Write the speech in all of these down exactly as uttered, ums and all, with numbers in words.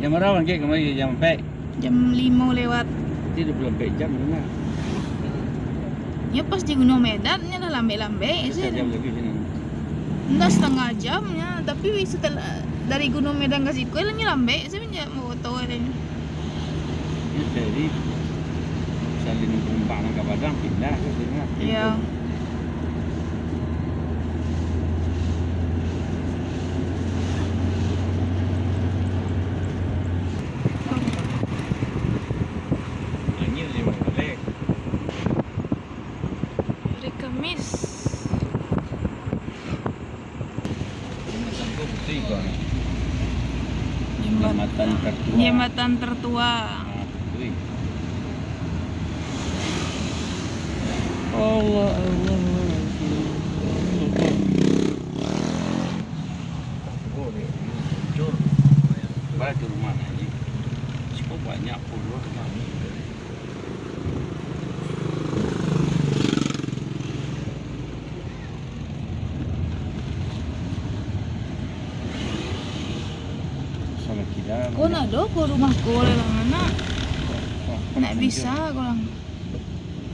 Jam bara bangkik kamari? Jam ampek? Jam limo lewat. Berarti duo puluah ampek jam tu lah. Nyo pas di Gunung Medan, nyo lah lambek-lambek se. Sajam lagi sinan. Ndak, satangah jam nyo, tapi setelah dari Gunung Medan ka siko, lah nyo lambek se, minjak moto tadi. Yo, jadi salinan panumpang nan ka Padang pindah ka sinan lah. Iyo. Angin limo baleh. Hari Kamis. Jambatan ko putih ko ni. Jambat-, Jambatan tertua. Jambatan tertua. Ah, putih. Allah, Allah, Allah. Oh, dia hancur. Banyak rumah ni. Cukup banyak puluah rumah ni. Ko ndak ado ko rumah ko, Lang, nak. Ndak bisa ko, Lang.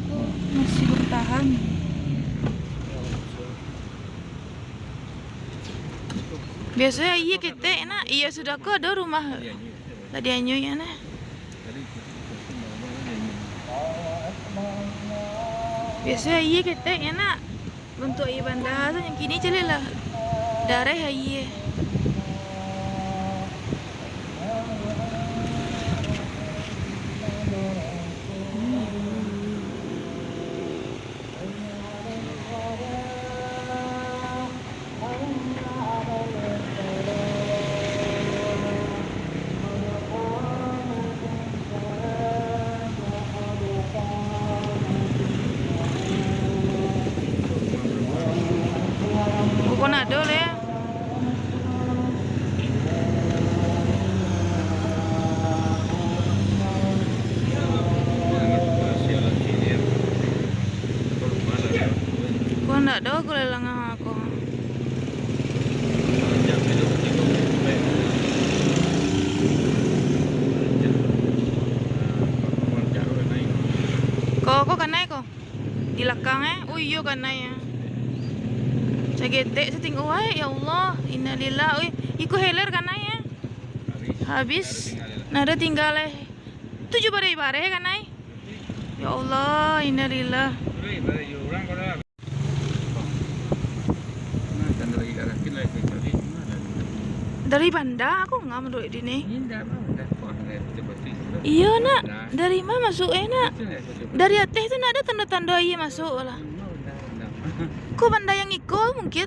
Ko masih bertahan. Biaso aia ketek, nak. Iyo, sudah ko ado rumah. Tadi anyuik, nak. Biaso aia ketek, nak. Bantuak aia banda tu, nan kini caliak lah dareh aia. Bukan ado leh. Ko ndak ado ko lelang ako. Ko, ko kanai ko. Di lakang, eh. Oh iyo, kanai, eh. Sagetek satinggo wae, ya Allah. Innalillah. Ui, iko heler kanai, eh. Habis. Ndak ado tingga, eh. Tujuah bareh-bareh kanai. Ya Allah, innalillah. Dari banda ko ngam duduak di ni. Iyo, nak. Dari ma masuak e, nak? Dari ateh tu ndak ado tando-tando aia masuak lah. Ko banda yang iko mungkin.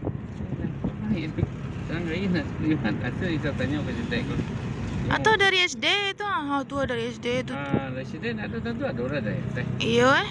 Atau dari S D tu, ah, tu dari S D tu. Ah, dari S D ndak ado, tantu ado lah dari ateh. Iyo, eh.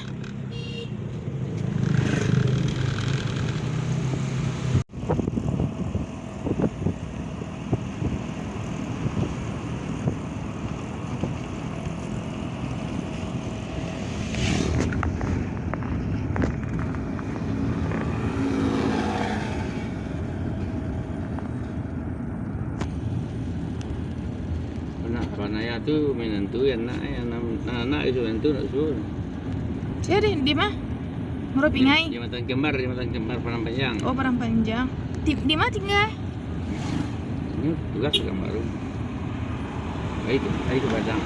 Anak panaya tu mainan tu, anak, eh, anak, anak itu mainan tu nak suruh. Sia di, di ma? Marapu Ingai? Di Matan Kembar, di Matan Kembar, Padang Panjang. Oh, Padang Panjang. Di, di ma tingga? Ini tugas ka Pekanbaru. Pai ka, pai ka Padang.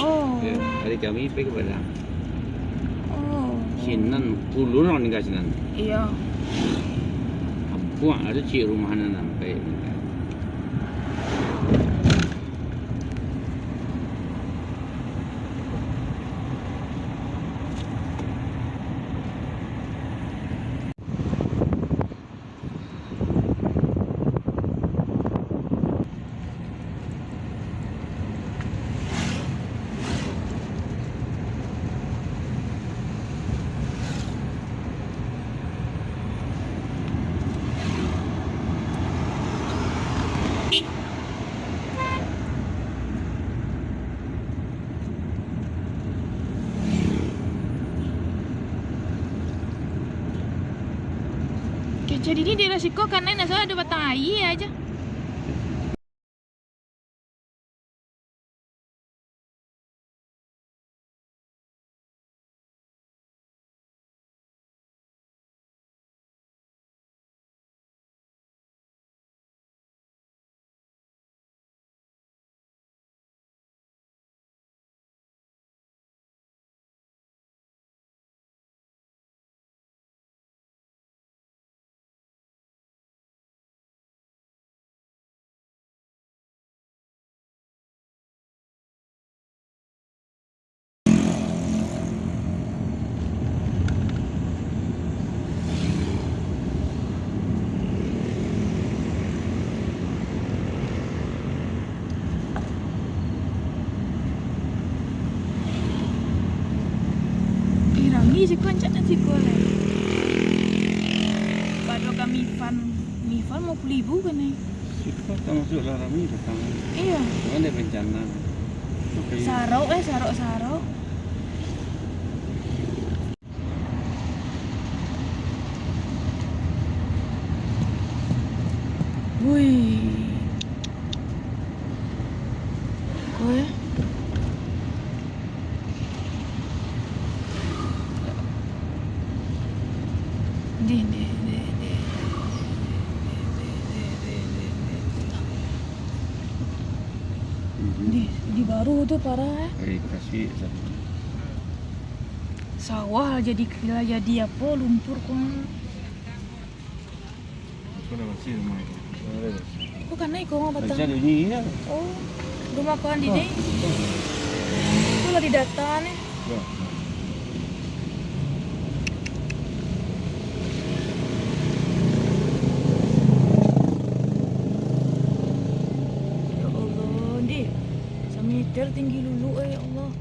Oh. Ya, hari Kamis pai ka Padang. Oh. Sinan puluah urang ningga sinan. Iyo. Kampuang ado ciek rumah nan sampai ningga. Kecek dini daerah siko kanai nak salah ado batang aia aja. Masuk lah rami petang. Iyo. Cuma ada bencana. Oke. Sarok, eh, sarok-sarok. Wih. Kau, eh? Dih, dih, dih. Dih, di baru tu parah, eh. Eh, kasih satu. Sawah jadi, lah jadi apo, lumpur ko. Kau dah bersih rumah itu. Kau kanai kau rumah batang. Macam bunyi ya. Oh, rumah kau Andi ni. Tu lah di data ni. Ya. Ya Allah, Andi. Samiter tinggi lulu, eh, ya Allah.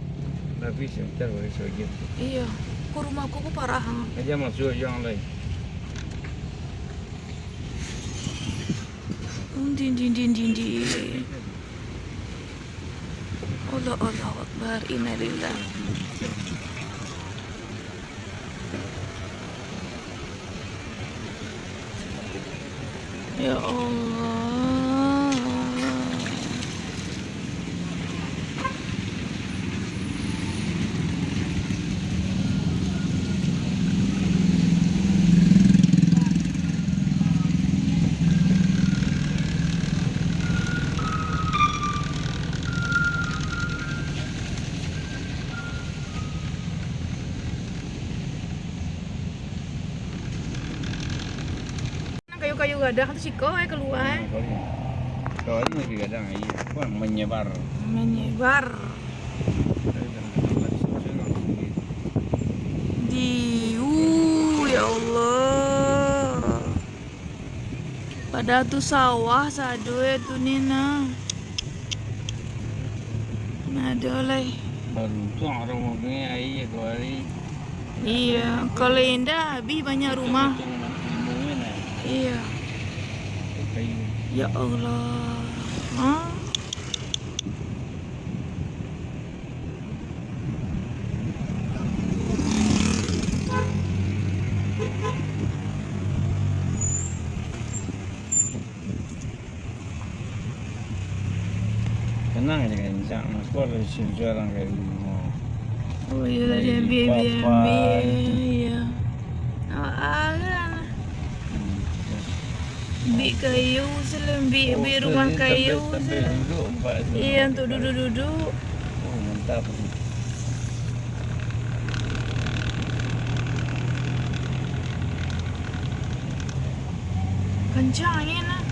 Tapi samiter boleh sebagian. Iya. Kau rumah kau, kau parah, ha. Aja masuk yang lain. Din, din, din, din, din. Allah, Allahu Akbar, innalillah. Ya Allah. Kayu-kayu gadang tu siko, eh, kalua, eh. Kayu-kayu gadang, iya. Apa, menyebar. Menyebar. Di, uh, ya Allah. Padahal tu sawah sado, eh, tu ni nah. Nah, ado lai. Baru tu orang makan aia tu hari. Iya, kalau indak habis banyak rumah. Iya. Ya Allah. Ha? Tenang aja kan, insya Allah. Keluar dari sini, jualan kayak rumah. Oh, iya lah, dari dia ambil, ambil, papan. Ambil, iya. Awak arang lah. Hmm, ya. Ambil kayu, selalu ambil, ambil rumah kayu, sampai, sampai duduk empat tu. Iya, untuk duduk-duduk. Oh, mantap. Kencang angin lah.